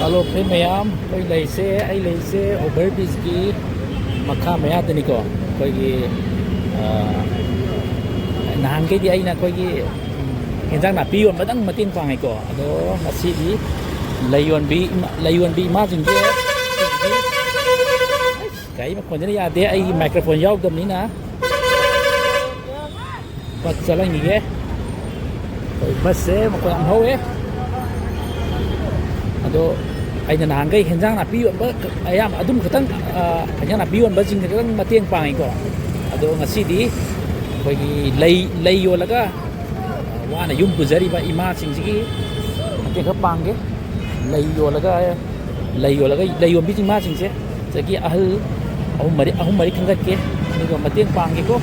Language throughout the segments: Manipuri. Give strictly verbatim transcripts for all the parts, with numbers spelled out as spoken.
Hello friend ꯃꯌꯥꯝ, ꯑꯩꯈꯣꯏ ꯂꯩꯁꯦ, ꯑꯩ ꯂꯩꯁꯦ over bridgeꯀꯤ ꯃꯈꯥ ꯃꯌꯥꯗꯅꯤꯀꯣ꯫ ꯑꯩꯈꯣꯏꯒꯤ, ꯑ, ꯅꯍꯥꯟꯈꯩꯗꯤ ꯑꯩꯅ ꯑꯩꯈꯣꯏꯒꯤ ꯍꯦꯟꯖꯥꯡ ꯅꯥꯄꯤ ꯌꯣꯟꯕꯗꯪ ꯃꯇꯦꯡ ꯄꯥꯡꯉꯤꯀꯣ꯫ ꯑꯗꯣ ꯉꯁꯤꯗꯤ ꯂꯩ ꯌꯣꯟꯕꯤ ꯏꯃꯥ-, ꯂꯩ ꯌꯣꯟꯕꯤ ꯏꯃꯥꯁꯤꯡꯁꯦ, ꯒꯥꯔꯤ ꯃꯈꯣꯟꯁꯤꯅ ꯌꯥꯗꯦ, ꯑꯩꯒꯤ microphone ꯌꯥꯎꯗꯕꯅꯤꯅ꯫ ꯕꯁ ꯆꯠꯍꯟꯈꯤꯒꯦ꯫ ꯑꯩꯈꯣꯏ ꯕꯁꯁꯦ ꯃꯈꯣꯟ ꯌꯥꯝ ꯍꯧꯋꯦ꯫ ꯑꯗꯣ ꯑꯩꯅ ꯅꯍꯥꯟꯈꯩ ꯍꯦꯟꯖꯥꯡ ꯅꯥꯄꯤ ꯌꯣꯟꯕ ꯑꯌꯥꯝꯕ ꯑꯗꯨꯝ ꯈꯛꯇꯪ, ꯑ, ꯍꯦꯟꯖꯥꯡ ꯅꯥꯄꯤ ꯌꯣꯟꯕꯁꯤꯡꯗ ꯈꯛꯇꯪ ꯃꯇꯦꯡ ꯄꯥꯡꯉꯤꯀꯣ꯫ ꯑꯗꯣ ꯉꯁꯤꯗꯤ ꯑꯩꯈꯣꯏꯒꯤ ꯂꯩ, ꯂꯩ ꯌꯣꯜꯂꯒ ꯋꯥꯅ ꯌꯨꯝ ꯄꯨꯖꯔꯤꯕ ꯏꯃꯥꯁꯤꯡꯁꯤꯒꯤ ꯃꯇꯦꯡ ꯈꯔ ꯄꯥꯡꯒꯦ꯫ ꯂꯩ ꯌꯣꯜꯂꯒ, ꯂꯩ ꯌꯣꯜꯂꯒ, ꯂꯩ ꯌꯣꯟꯕꯤ ꯏꯃꯥꯁꯤꯡꯁꯦ, ꯁꯤꯗꯒꯤ ꯑꯍꯜ ꯑꯍꯨꯝ ꯃꯔꯤ, ꯑꯍꯨꯝ ꯃꯔꯤ ꯈꯟꯒꯠꯀꯦ, ꯑꯗꯨꯒ ꯃꯇꯦꯡ ꯄꯥꯡꯒꯦꯀꯣ꯫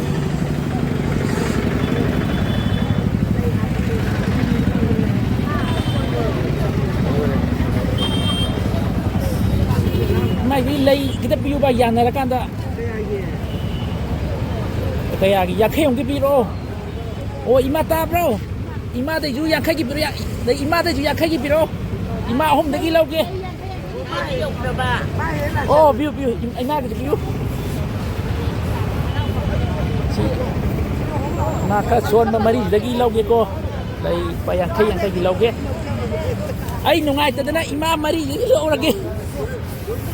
ꯃꯥꯒꯤ ꯂꯩ ꯈꯤꯇ ꯄꯤꯌꯨꯕ, ꯌꯥꯅꯔꯀꯥꯟꯗ꯫ ꯀꯌꯥꯒꯤ? ꯌꯥꯡꯈꯩ ꯑꯃꯨꯛꯇ ꯄꯤꯔꯛꯑꯣ꯫ ꯑꯣ, ꯏꯃꯥ ꯇꯥꯕ꯭ꯔꯣ? ꯏꯃꯥꯗꯩꯁꯨ ꯌꯥꯡꯈꯩꯒꯤ ꯄꯤꯔꯛꯑꯣ, ꯌꯥ-, ꯏꯃꯥꯗꯩꯁꯨ ꯌꯥꯡꯈꯩꯒꯤ ꯄꯤꯔꯛꯑꯣ꯫ ꯏꯃꯥ ꯑꯍꯨꯝꯗꯒꯤ ꯂꯧꯒꯦ꯫ ꯑꯣ, ꯄꯤꯌꯨ, ꯄꯤꯌꯨ, ꯏꯝ-, ꯏꯃꯥꯒꯤꯁꯨ ꯄꯤꯌꯨ꯫ ꯁꯤ ꯏꯃꯥ ꯈꯔ ꯁꯣꯟꯕ ꯃꯔꯤꯁꯤꯗꯒꯤ ꯂꯧꯒꯦꯀꯣ꯫ ꯂꯩ ꯂꯨꯄꯥ ꯌꯥꯡꯈꯩ, ꯌꯥꯡꯈꯩꯒꯤ ꯂꯧꯒꯦ꯫ ꯑꯩ ꯅꯨꯡꯉꯥꯏꯇꯗꯅ ꯏꯃꯥ ꯃꯔꯤꯁꯤꯗꯒꯤ ꯂꯧꯔꯒꯦ꯫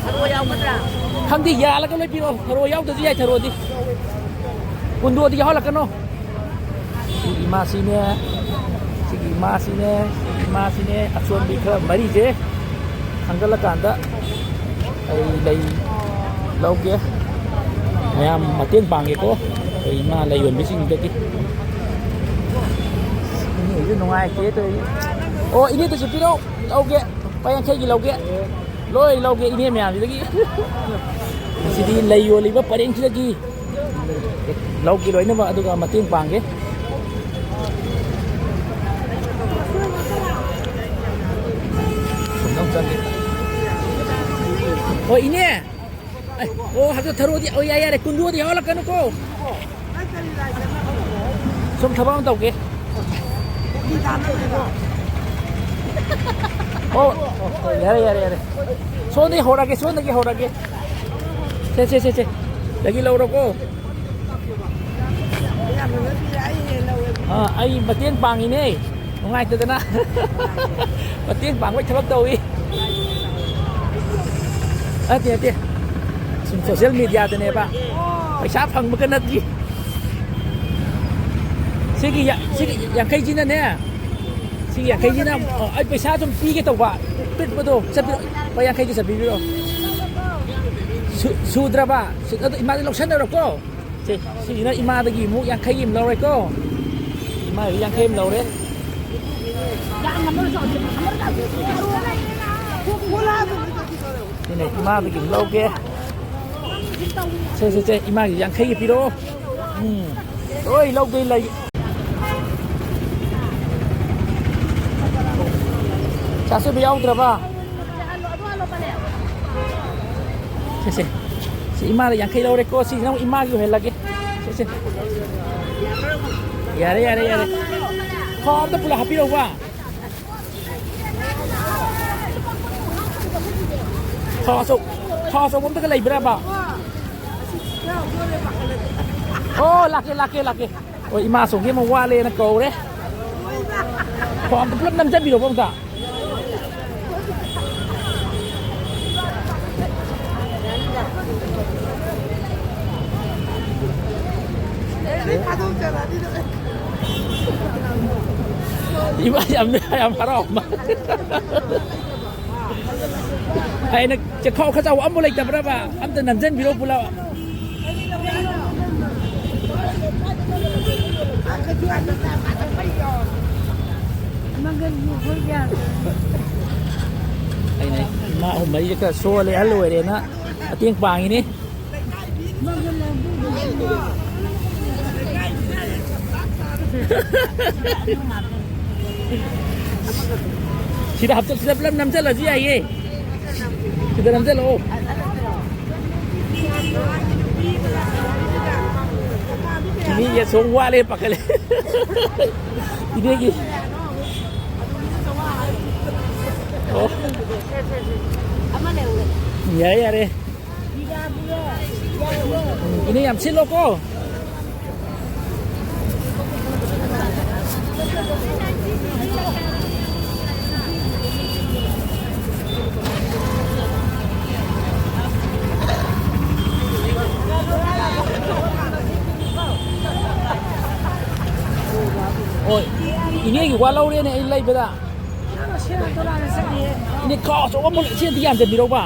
ꯊꯔꯣ ꯌꯥꯎꯒꯗ꯭ꯔꯥ? ꯈꯪꯗꯦ, ꯌꯥꯜꯂꯒ ꯂꯣꯏ ꯄꯤꯔꯛꯑꯣ꯫ ꯊꯔꯣ ꯌꯥꯎꯗ꯭ꯔꯁꯨ ꯌꯥꯏ, ꯊꯔꯣꯗꯤ꯫ ꯀꯨꯟꯗꯣꯗꯤ ꯌꯥꯎꯍꯜꯂꯛꯀꯅꯣ꯫ ꯁꯤ ꯏꯃꯥꯁꯤꯅꯦ, ꯁꯤꯒꯤ ꯏꯃꯥꯁꯤꯅꯦ, ꯁꯤꯒꯤ ꯏꯃꯥꯁꯤꯅꯦ, ꯑꯆꯣꯟꯕꯤ ꯈꯔ ꯃꯔꯤꯁꯦ ꯈꯟꯒꯠꯂꯀꯥꯟꯗ ꯑꯩ ꯂꯩ ꯂꯧꯒꯦ꯫ ꯃꯌꯥꯝ ꯃꯇꯦꯡ ꯄꯥꯡꯒꯦꯀꯣ꯫ ꯑꯩꯈꯣꯏ ꯏꯃꯥ ꯂꯩ ꯌꯣꯟꯕꯤꯁꯤꯡꯗꯒꯤ꯫ ꯏꯅꯦꯁꯨ ꯅꯨꯡꯉꯥꯏꯇꯦ ꯇꯧꯔꯤ꯫ ꯑꯣ, ꯏꯅꯦꯗꯁꯨ ꯄꯤꯔꯛꯑꯣ, ꯂꯧꯒꯦ꯫ ꯂꯨꯄꯥ ꯌꯥꯡꯈꯩꯒꯤ ꯂꯧꯒꯦ꯫ ꯂꯣꯏ ꯂꯧꯒꯦ ꯏꯅꯦ ꯃꯌꯥꯝꯁꯤꯗꯒꯤ꯫ ꯉꯁꯤꯗꯤ ꯂꯩ ꯌꯣꯜꯂꯤꯕ ꯄꯔꯦꯡꯁꯤꯗꯒꯤ ꯂꯧꯒꯦ ꯂꯣꯏꯅꯃꯛ, ꯑꯗꯨꯒ ꯃꯇꯦꯡ ꯄꯥꯡꯒꯦ꯫ ꯁꯨꯝꯗꯪ ꯆꯪꯒꯦ꯫ ꯍꯣꯏ, ꯏꯅꯦ꯫ ꯑꯩ, ꯑꯣ, ꯍꯛꯇ ꯊꯔꯣꯗꯤ, ꯑꯣ, ꯌꯥꯏ, ꯌꯥꯔꯦ, ꯀꯨꯟꯗꯣꯗꯤ ꯌꯥꯎꯍꯜꯂꯛꯀꯅꯨꯀꯣ꯫ ꯁꯨꯝ ꯊꯕꯛ ꯑꯃ ꯇꯧꯒꯦ꯫ ꯑꯣ, ꯑꯣ, ꯌꯥꯔꯦ, ꯌꯥꯔꯦ, ꯌꯥꯔꯦ꯫ ꯁꯣꯝꯗꯒꯤ ꯍꯧꯔꯒꯦ, ꯁꯣꯝꯗꯒꯤ ꯍꯧꯔꯒꯦ꯫ ꯁꯦ, ꯁꯦ, ꯁꯦ, ꯁꯦ꯫ ꯗꯒꯤ ꯂꯧꯔꯣꯀꯣ꯫ ꯑꯥ, ꯑꯩ ꯃꯇꯦꯡ ꯄꯥꯡꯉꯤꯅꯦ꯫ ꯅꯨꯡꯉꯥꯏꯇꯗꯅ꯫ ꯃꯇꯦꯡ ꯄꯥꯡꯕꯩ ꯊꯕꯛ ꯇꯧꯏ꯫ ꯅꯠꯇꯦ, ꯅꯠꯇꯦ꯫ ꯁꯨꯝ social media ꯗꯅꯦꯕ꯫ ꯄꯩꯁꯥ ꯐꯪꯕꯒ ꯅꯠꯇ꯭ꯔꯤ꯫ ꯁꯤꯒꯤ ꯌꯥ-, ꯁꯤꯒꯤ ꯌꯥꯡꯈꯩꯁꯤꯅꯅꯦ꯫ ꯁꯤꯒꯤ ꯌꯥꯡꯈꯩꯁꯤꯅ, ꯑ, ꯑꯩ ꯄꯩꯁꯥ ꯁꯨꯝ ꯄꯤꯒꯦ ꯇꯧꯕ꯫ ꯄꯤꯛꯄꯗꯣ, ꯆꯠꯄꯤꯔꯣ꯫ ꯂꯨꯄꯥ ꯌꯥꯡꯈꯩꯗꯤ ꯆꯠꯄꯤꯔꯣ꯫ ꯁꯨ-, ꯁꯨꯗ꯭ꯔꯕ? ꯁꯨ-, ꯑꯗꯨ ꯏꯃꯥꯗꯤ ꯂꯧꯁꯟꯅꯔꯣꯀꯣ꯫ ꯁꯦ, ꯁꯤꯁꯤꯅ ꯏꯃꯥꯗꯒꯤ ꯑꯃꯨꯛ ꯌꯥꯡꯈꯩ ꯑꯃ ꯂꯧꯔꯦꯀꯣ꯫ ꯏꯃꯥꯒꯤ ꯌꯥꯡꯈꯩ ꯑꯃ ꯂꯧꯔꯦ꯫ ꯁꯤꯅꯦ, ꯏꯃꯥꯗꯒꯤ ꯑꯃ ꯂꯧꯒꯦ꯫ ꯁꯦ, ꯁꯦ, ꯁꯦ, ꯏꯃꯥꯒꯤ ꯌꯥꯡꯈꯩꯒꯤ ꯄꯤꯔꯛꯑꯣ꯫ ꯎꯝ, ꯂꯣꯏ ꯂꯧꯒꯦ ꯂꯩ꯫ ꯆꯥꯁꯨꯕꯤ ꯌꯥꯎꯗ꯭ꯔꯕ? ꯁꯦ, ꯁꯦ꯫ ꯁꯤ ꯏꯃꯥꯗ ꯌꯥꯡꯈꯩ ꯂꯧꯔꯦꯀꯣ꯫ ꯁꯤꯁꯤꯅ ꯑꯃꯨꯛ ꯏꯃꯥꯒꯤ ꯑꯣꯏꯍꯜꯂꯒꯦ꯫ ꯁꯦ, ꯁꯦ꯫ ꯌꯥꯔꯦ, ꯌꯥꯔꯦ, ꯌꯥꯔꯦ꯫ ꯈꯥꯎ ꯑꯝꯇ ꯄꯨꯂꯞ ꯍꯥꯞꯄꯤꯔꯛꯎꯕ꯫ ꯈꯥꯎ ꯑꯆꯧ-, ꯈꯥꯎ ꯑꯆꯧꯕ ꯑꯝꯇꯒ ꯂꯩꯕ꯭ꯔꯕ? ꯑꯣ, ꯂꯥꯛꯀꯦ, ꯂꯥꯛꯀꯦ, ꯂꯥꯛꯀꯦ꯫ ꯍꯣꯏ, ꯏꯃꯥ ꯑꯁꯣꯝꯒꯤ ꯑꯃ ꯋꯥꯠꯂꯦꯅ ꯀꯧꯔꯦ꯫ ꯈꯣꯡ ꯑꯝꯇ ꯄꯨꯂꯞ ꯅꯝꯖꯟꯕꯤꯔꯣꯕ ꯑꯝꯇ꯫ ꯏꯃꯥ ꯌꯥꯝ, ꯌꯥꯝ ꯍꯔꯥꯎ ꯃꯥꯜꯂꯦ꯫ ꯑꯩꯅ ꯆꯦꯈꯥꯎ ꯈꯔ ꯆꯥꯎꯕ ꯑꯝꯐꯥꯎ ꯂꯩꯇꯕ꯭ꯔꯕ? ꯑꯝꯇ ꯅꯝꯖꯟꯕꯤꯔꯣ ꯄꯨꯂꯞ꯫ ꯑꯩꯅ ꯏꯃꯥ ꯑꯍꯨꯝ ꯃꯔꯤꯁꯦ ꯈꯔ ꯁꯣꯜꯂꯦ, ꯑꯍꯜ ꯑꯣꯏꯔꯦꯅ ꯃꯇꯦꯡ ꯄꯥꯡꯉꯤꯅꯤ꯫ ꯁꯤꯗ ꯍꯥꯞꯆꯜ-, ꯁꯤꯗ ꯄꯨꯂꯞ ꯅꯝꯖꯜꯂꯁꯨ ꯌꯥꯏꯌꯦ꯫ ꯁꯤꯗ ꯅꯝꯖꯜꯂꯛꯑꯣ꯫ ꯏꯅꯦꯒꯤ ꯑꯁꯣꯝ ꯋꯥꯠꯂꯦ ꯄꯥꯈꯠꯂꯦ꯫ ꯏꯅꯦꯒꯤ꯫ ꯌꯥꯔꯦ, ꯌꯥꯔꯦ꯫ ꯎꯝ, ꯏꯅꯦ, ꯌꯥꯝ ꯁꯤꯠꯂꯣꯀꯣ꯫ ꯍꯣꯏ, ꯏꯅꯦꯒꯤ ꯋꯥ ꯂꯧꯔꯦꯅꯦ ꯑꯩ ꯂꯩꯕꯗ꯫ ꯏꯅꯦ, ꯈꯥꯎ ꯑꯆꯧꯕ ꯑꯃ ꯂꯩ-, ꯁꯤ ꯑꯝꯇ ꯌꯥꯟꯁꯤꯟꯕꯤꯔꯧꯕ꯫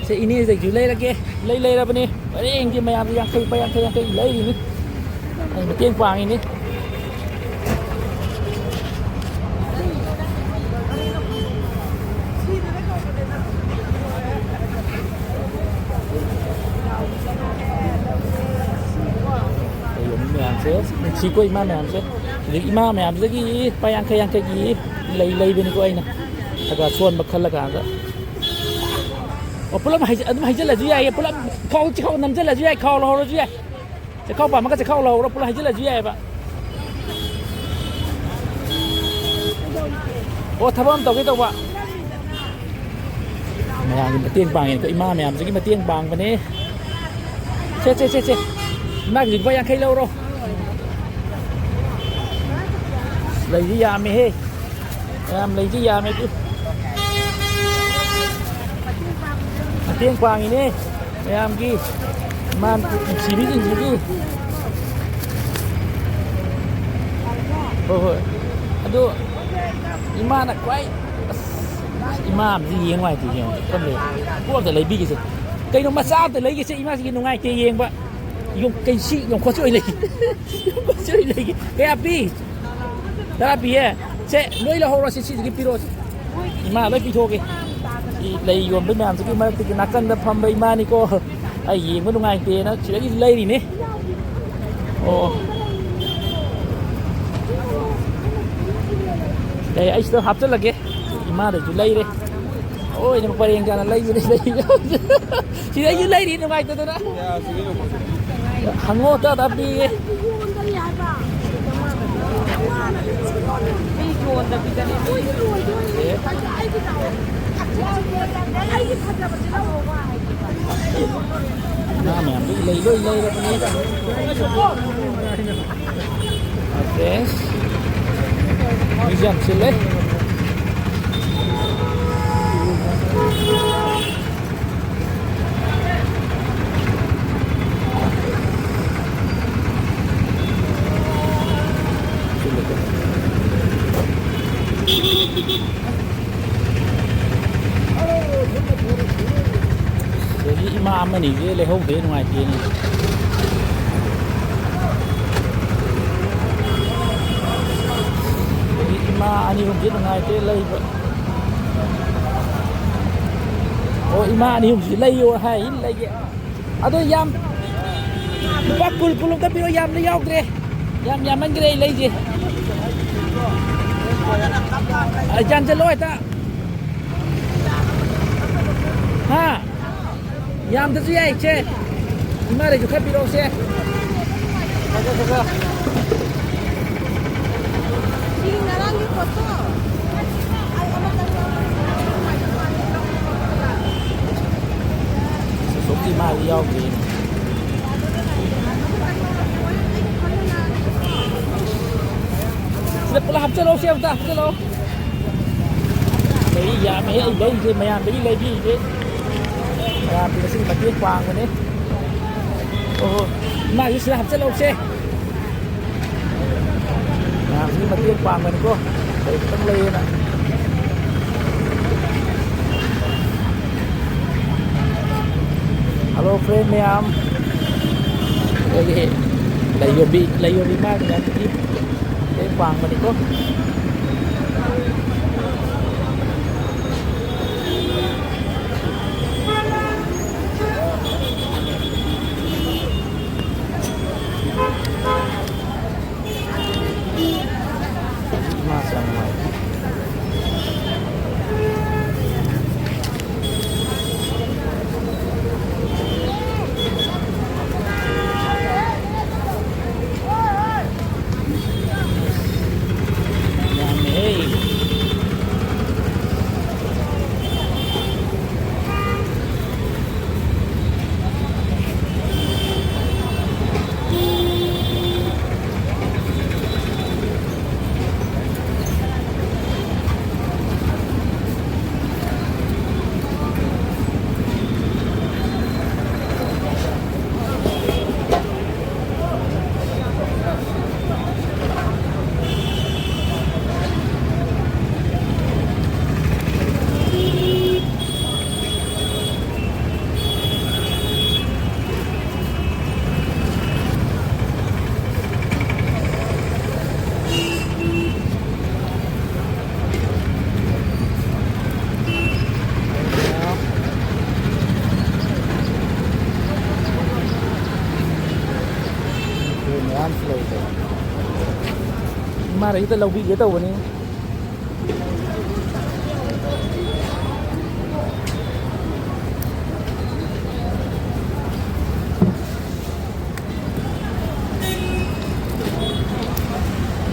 ꯁꯦ, ꯏꯅꯦꯗꯒꯤꯁꯨ ꯂꯩꯔꯒꯦ꯫ ꯂꯩ ꯂꯩꯔꯕꯅꯤ꯫ ꯄꯔꯦꯡꯒꯤ ꯃꯌꯥꯝꯁꯦ ꯌꯥꯡꯈꯩ, ꯂꯨꯄꯥ ꯌꯥꯡꯈꯩ, ꯌꯥꯡꯈꯩ ꯂꯩꯔꯤꯅꯤ꯫ ꯑꯩ ꯃꯇꯦꯡ ꯄꯥꯡꯉꯤꯅꯤ꯫ ꯂꯩꯔꯝꯃꯤ ꯃꯌꯥꯝꯁꯦ, ꯅꯨꯡꯁꯤꯀꯣ ꯏꯃꯥ ꯃꯌꯥꯝꯁꯦ꯫ ꯑꯗꯒꯤ ꯏꯃꯥ ꯃꯌꯥꯝꯁꯤꯗꯒꯤ ꯂꯨꯄꯥ ꯌꯥꯡꯈꯩ, ꯌꯥꯡꯈꯩꯒꯤ ꯂꯩ ꯂꯩꯕꯅꯤꯀꯣ ꯑꯩꯅ꯫ ꯈꯔ ꯈꯔ ꯁꯣꯟꯕ ꯈꯜꯂꯀꯥꯟꯗ꯫ ꯑꯣ, ꯄꯨꯂꯞ ꯍꯩꯖ-, ꯑꯗꯨꯝ ꯍꯩꯖꯤꯜꯂꯁꯨ ꯌꯥꯏꯌꯦ, ꯄꯨꯂꯞ ꯈꯥꯎ, ꯆꯦꯈꯥꯎ ꯅꯝꯖꯤꯜꯂꯁꯨ ꯌꯥꯏ, ꯈꯥꯎ ꯂꯧꯍꯧꯔꯁꯨ ꯌꯥꯏ꯫ ꯆꯦꯈꯥꯎ ꯄꯥꯝꯃꯒ ꯆꯦꯈꯥꯎ ꯂꯧꯍꯧꯔꯣ, ꯄꯨꯂꯞ ꯍꯩꯖꯤꯜꯂꯁꯨ ꯌꯥꯏꯌꯦꯕ꯫ ꯑꯣ, ꯊꯕꯛ ꯑꯃ ꯇꯧꯒꯦ ꯇꯧꯕ꯫ ꯃꯌꯥꯝꯒꯤ ꯃꯇꯦꯡ ꯄꯥꯡꯉꯦ, ꯑꯩꯈꯣꯏ ꯏꯃꯥ ꯃꯌꯥꯝꯁꯤꯒꯤ ꯃꯇꯦꯡ ꯄꯥꯡꯕꯅꯦ꯫ ꯁꯦ, ꯁꯦ, ꯁꯦ, ꯁꯦ꯫ ꯏꯃꯥꯒꯤꯁꯨ ꯂꯨꯄꯥ ꯌꯥꯡꯈꯩ ꯂꯧꯔꯣ꯫ ꯂꯩꯗꯤ ꯌꯥꯝꯃꯦꯍꯦ꯫ ꯃꯌꯥꯝ ꯂꯩꯗꯤ ꯌꯥꯝꯃꯦ ꯑꯗꯨ꯫ ꯃꯇꯦꯡ ꯄꯥꯡꯉꯤꯅꯦ ꯃꯌꯥꯝꯒꯤ꯫ ꯏꯃꯥ ꯅꯨꯡꯁꯤꯕꯤꯁꯤꯡꯁꯤꯒꯤ꯫ ꯍꯣꯏ, ꯍꯣꯏ꯫ ꯑꯗꯨ ꯏꯃꯥꯅ ꯈ꯭ꯋꯥꯏ, ꯑꯁ, ꯏꯃꯥ ꯑꯃꯗꯤ ꯌꯦꯡ ꯅꯨꯡꯉꯥꯏꯇꯦ, ꯌꯦꯡꯉꯣ꯫ ꯄꯣꯠ ꯑꯝꯇ ꯂꯩꯕꯤꯒꯦꯁꯦ꯫ ꯀꯩꯅꯣ ꯃꯆꯥ ꯑꯝꯇ ꯂꯩꯒꯦꯁꯦ, ꯏꯃꯥꯁꯤꯒꯤ ꯅꯨꯡꯉꯥꯏꯇꯦ ꯌꯦꯡꯕ꯫ ꯌꯣꯡ-, ꯀꯩ ꯁꯤ ꯌꯣꯡꯈꯣꯠꯁꯨ ꯑꯣꯏ ꯂꯩ꯫ ꯌꯣꯡꯈꯣꯠꯁꯨ ꯑꯣꯏ ꯂꯩꯒꯦ꯫ ꯀꯌꯥ ꯄꯤ? ꯇꯔꯥ ꯄꯤꯌꯦ꯫ ꯁꯦ, ꯂꯣꯏ ꯂꯧꯍꯧꯔꯣ, ꯁꯤ, ꯁꯤꯗꯒꯤ ꯄꯤꯔꯛꯑꯣ꯫ ꯏꯃꯥ ꯂꯣꯏ ꯄꯤꯊꯣꯛꯑꯒꯦ꯫ ꯁꯤ ꯂꯩ ꯌꯣꯟꯕ ꯃꯌꯥꯝꯁꯤꯒꯤ ꯃꯔꯛꯇꯒꯤ ꯅꯥꯀꯟꯗ ꯐꯝꯕ ꯏꯃꯥꯅꯤꯀꯣ꯫ ꯑꯩ ꯌꯦꯡꯕ ꯅꯨꯡꯉꯥꯏꯇꯦꯅ ꯁꯤꯗꯒꯤ ꯂꯩꯔꯤꯅꯦ꯫ ꯑꯣ꯫ ꯑꯦ, ꯑꯩ ꯁꯤꯗ ꯍꯥꯞꯆꯤꯜꯂꯒꯦ꯫ ꯏꯃꯥꯗꯩꯁꯨ ꯂꯩꯔꯦ꯫ ꯂꯣꯏꯅꯃꯛ ꯄꯔꯦꯡ ꯆꯥꯅ ꯂꯩꯕꯅꯤ, ꯂꯩꯕꯅꯤ꯫ ꯁꯤꯗꯩꯁꯨ ꯂꯩꯔꯤ ꯅꯨꯡꯉꯥꯏꯇꯗꯅ꯫ ꯍꯪꯉꯣ, ꯇꯥ ꯇꯥ ꯄꯤꯌꯦ꯫ ꯉꯥ ꯃꯌꯥꯝꯗꯨ ꯏꯂꯩ ꯂꯣꯏ ꯂꯩꯔꯕꯅꯤ꯫ ꯑꯣꯀꯦ꯫ ꯃꯤꯁꯨ ꯌꯥꯝ ꯆꯤꯜꯂꯦ꯫ ꯁꯤꯗꯒꯤ ꯏꯃꯥ ꯑꯃꯅꯤꯁꯦ ꯂꯩꯍꯧꯗꯦ, ꯅꯨꯡꯉꯥꯏꯇꯦꯅꯦ꯫ ꯁꯤꯗꯒꯤ ꯏꯃꯥ ꯑꯅꯤ ꯑꯍꯨꯝꯁꯦ ꯅꯨꯡꯉꯥꯏꯇꯦ ꯂꯩꯕ꯫ ꯑꯣ, ꯏꯃꯥ ꯑꯅꯤ ꯑꯍꯨꯝꯁꯤ ꯂꯩꯌꯣ ꯍꯥꯏ, ꯂꯩꯒꯦ꯫ ꯑꯗꯣ ꯌꯥꯝ, ꯂꯨꯄꯥ ꯀꯨꯟ, ꯀꯨꯟ ꯑꯝꯇ ꯄꯤꯔꯣ, ꯌꯥꯝꯅ ꯌꯥꯎꯗ꯭ꯔꯦ꯫ ꯌꯥꯝ ꯌꯥꯝꯃꯟꯈ꯭ꯔꯦ ꯑꯩ ꯂꯩꯁꯦ꯫ ꯑ, ꯌꯥꯟꯁꯤꯜꯂꯣ ꯍꯦꯛꯇ꯫ ꯍꯥ? ꯌꯥꯝꯗꯁꯨ ꯌꯥꯏ, ꯏꯆꯦ꯫ ꯏꯃꯥꯗꯩꯁꯨ ꯈꯔ ꯄꯤꯔꯛꯑꯣꯁꯦ꯫ ꯈꯔ, ꯈꯔ, ꯈꯔ꯫ ꯁꯤ ꯉꯔꯥꯡꯒꯤ ꯄꯣꯠꯇꯣ꯫ ꯁꯣꯝꯒꯤ ꯃꯥꯗꯤ ꯌꯥꯎꯗ꯭ꯔꯤ꯫ ꯁꯤꯗ ꯄꯨꯂꯞ ꯍꯥꯞꯆꯜꯂꯣ, ꯁꯤ ꯑꯝꯇ ꯍꯥꯞꯆꯜꯂꯣ꯫ ꯂꯩ ꯌꯥꯝꯃꯦꯍꯦ, ꯑꯩ ꯂꯩꯔꯤꯁꯦ ꯃꯌꯥꯝꯗꯒꯤ ꯂꯩꯕꯤꯔꯤꯁꯦ꯫ ꯃꯌꯥꯝꯒꯤ ꯉꯁꯤꯒꯤ ꯃꯇꯦꯡ ꯄꯥꯡꯕꯅꯦ꯫ ꯑꯣꯍꯣ, ꯏꯃꯥꯒꯤ ꯁꯤꯗ ꯍꯥꯞꯆꯜꯂꯧꯁꯦ꯫ ꯃꯌꯥꯝꯁꯤꯒꯤ ꯃꯇꯦꯡ ꯄꯥꯡꯕꯅꯤꯀꯣ, ꯂꯩ ꯈꯤꯇꯪ ꯂꯩꯌꯦꯅ꯫ Hello friend ꯃꯌꯥꯝ, ꯑꯩꯈꯣꯏꯒꯤ ꯂꯩ ꯌꯣꯟꯕꯤ, ꯂꯩ ꯌꯣꯟꯕꯤ ꯏꯃꯥꯒꯤ ꯃꯌꯥꯝꯁꯤꯒꯤ ꯃꯇꯦꯡ ꯄꯥꯡꯕꯅꯤꯀꯣ꯫ ꯏꯃꯥꯁꯦ ꯌꯥꯝ ꯅꯨꯡꯉꯥꯏꯇꯦ꯫ ꯈꯔ ꯈꯤꯇ ꯂꯧꯕꯤꯒꯦ ꯇꯧꯕꯅꯤ꯫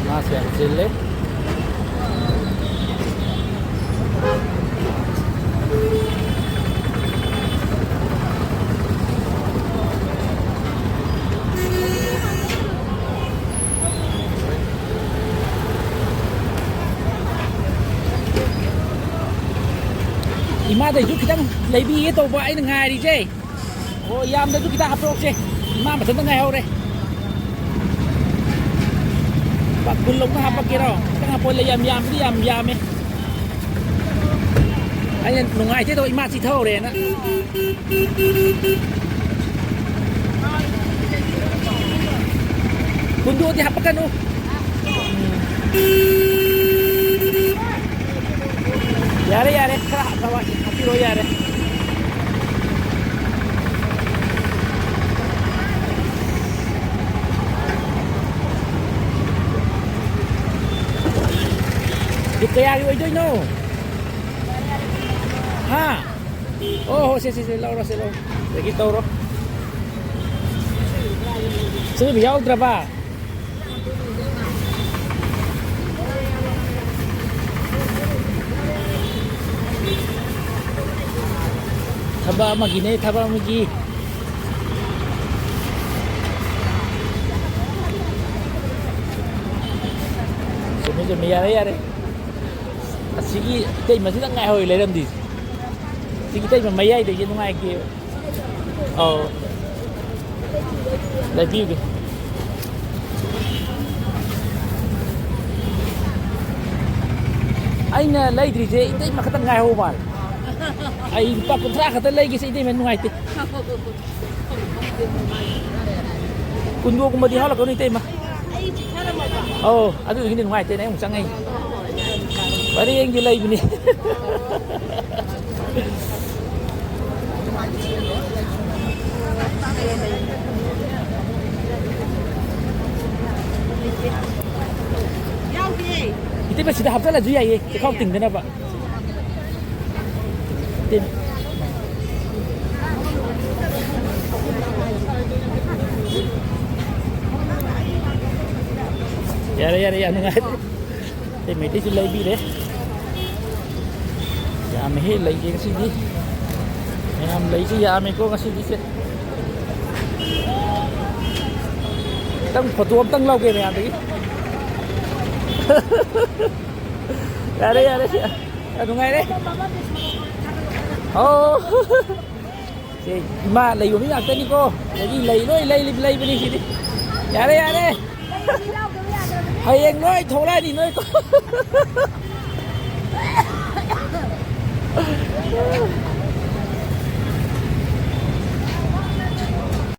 ꯃꯥꯁꯦ ꯌꯥꯝ ꯆꯤꯜꯂꯦ꯫ ꯏꯃꯥꯗꯩꯁꯨ ꯈꯤꯇꯪ ꯂꯩꯕꯤꯒꯦ ꯇꯧꯕ ꯑꯩꯅ ꯉꯥꯏꯔꯤꯁꯦ꯫ ꯑꯣ, ꯌꯥꯝꯗ꯭ꯔꯁꯨ ꯈꯤꯇꯪ ꯍꯥꯞꯄꯛꯑꯣꯁꯦ꯫ ꯏꯃꯥ ꯃꯊꯟꯇ ꯉꯥꯏꯍꯧꯔꯦ꯫ ꯂꯨꯄꯥ ꯀꯨꯟ ꯂꯧꯅ ꯍꯥꯞꯄꯛꯀꯦꯔꯣ? ꯈꯤꯇꯪ ꯍꯥꯞꯄꯛꯑꯣ꯫ ꯌꯥꯝ ꯌꯥꯝꯕꯗꯤ ꯌꯥꯝ ꯌꯥꯝꯃꯦ꯫ ꯑꯩꯅ ꯅꯨꯡꯉꯥꯏꯇꯦ ꯇꯧ, ꯏꯃꯥ ꯆꯤꯊꯍꯧꯔꯦꯅ꯫ ꯀꯨꯟꯗꯣꯗꯤ ꯍꯥꯞꯄꯛꯀꯅꯨ꯫ ꯌꯥꯔꯦ, ꯌꯥꯔꯦ, ꯈꯔ ꯍꯥꯞꯅꯕ ꯍꯥꯞꯄꯤꯔꯣ, ꯌꯥꯔꯦ꯫ ꯑꯗꯨ ꯀꯌꯥꯒꯤ ꯑꯣꯏꯗꯣꯏꯅꯣ? ꯍꯥ? ꯑꯣ ꯍꯣ, ꯁꯦ, ꯁꯦ, ꯁꯦ, ꯂꯧꯔꯣ, ꯁꯦ, ꯂꯧꯔꯣ꯫ ꯑꯗꯒꯤ ꯇꯧꯔꯣ꯫ ꯁꯤꯕꯨ ꯌꯥꯎꯗ꯭ꯔꯕ? ꯊꯕꯛ ꯑꯃꯒꯤꯅꯦ, ꯊꯕꯛ ꯑꯃꯒꯤ꯫ ꯆꯨꯝꯃꯤ, ꯆꯨꯝꯃꯤ, ꯌꯥꯔꯦ, ꯌꯥꯔꯦ꯫ ꯑꯁꯤꯒꯤ ꯏꯇꯩꯃꯁꯤꯗ ꯉꯥꯏꯍꯧꯔꯤ ꯂꯩꯔꯝꯗꯤꯁꯦ꯫ ꯁꯤꯒꯤ ꯏꯇꯩꯃ ꯃꯌꯥꯏꯗꯒꯤ ꯅꯨꯡꯉꯥꯏꯇꯦꯕ꯫ ꯑꯧ꯫ ꯂꯩꯕꯤꯌꯨꯒꯦ꯫ ꯑꯩꯅ ꯂꯩꯗ꯭ꯔꯤꯁꯦ ꯏꯇꯩꯃ ꯈꯛꯇꯪ ꯉꯥꯏꯍꯧꯕ ꯃꯥꯜꯂꯦ꯫ ꯑꯩ ꯂꯨꯄꯥ ꯀꯨꯟꯊ꯭ꯔꯥ ꯈꯛꯇ ꯂꯩꯒꯦꯁꯦ, ꯏꯇꯩꯃ ꯅꯨꯡꯉꯥꯏꯇꯦ꯫ ꯀꯨꯟꯗꯣꯒꯨꯝꯕꯗꯤ ꯍꯥꯜꯂꯛꯀꯅꯨ, ꯏꯇꯩꯃ꯫ ꯑꯧ, ꯑꯗꯨꯗꯨꯒꯤꯅꯤ ꯅꯨꯡꯉꯥꯏꯇꯦꯅꯦ, ꯑꯩ ꯑꯃꯨꯛ ꯆꯪꯉꯛꯏ꯫ ꯄꯔꯦꯡꯒꯤ ꯂꯩꯕꯅꯤ꯫ ꯏꯇꯩꯃ, ꯁꯤꯗ ꯍꯥꯞꯆꯜꯂꯁꯨ ꯌꯥꯏꯌꯦ, ꯆꯦꯈꯥꯎ ꯇꯤꯡꯗꯅꯕ꯫ ꯏꯇꯩꯃ꯫ ꯌꯥꯔꯦ, ꯌꯥꯔꯦ, ꯌꯥꯝ ꯅꯨꯡꯉꯥꯏꯔꯦ꯫ ꯏꯇꯩꯃꯩꯗꯩꯁꯨ ꯂꯩꯕꯤꯔꯦ꯫ ꯌꯥꯝꯃꯦꯍꯦ, ꯂꯩꯁꯦ ꯉꯁꯤꯗꯤ꯫ ꯃꯌꯥꯝ ꯂꯩꯁꯦ ꯌꯥꯝꯃꯦꯀꯣ ꯉꯁꯤꯗꯤ ꯁꯦ꯫ ꯈꯤꯇꯪ ꯐꯣꯇꯣ ꯑꯝꯇꯪ ꯂꯧꯒꯦ ꯃꯌꯥꯝꯗꯒꯤ꯫ ꯌꯥꯔꯦ, ꯌꯥꯔꯦ, ꯁꯤ ꯌꯥꯝ ꯅꯨꯡꯉꯥꯏꯔꯦ꯫ ꯑꯣ꯫ ꯁꯦ, ꯏꯃꯥ ꯂꯩꯕ ꯃꯤ ꯉꯥꯛꯇꯅꯤꯀꯣ꯫ ꯑꯗꯒꯤ ꯂꯩ ꯂꯣꯏ ꯂꯩ-, ꯂꯩꯕꯅꯤ ꯁꯤꯗꯤ꯫ ꯌꯥꯔꯦ, ꯌꯥꯔꯦ꯫ ꯍꯌꯦꯡ ꯅꯣꯏ ꯊꯣꯛꯂꯛꯑꯅꯤ ꯅꯣꯏ꯫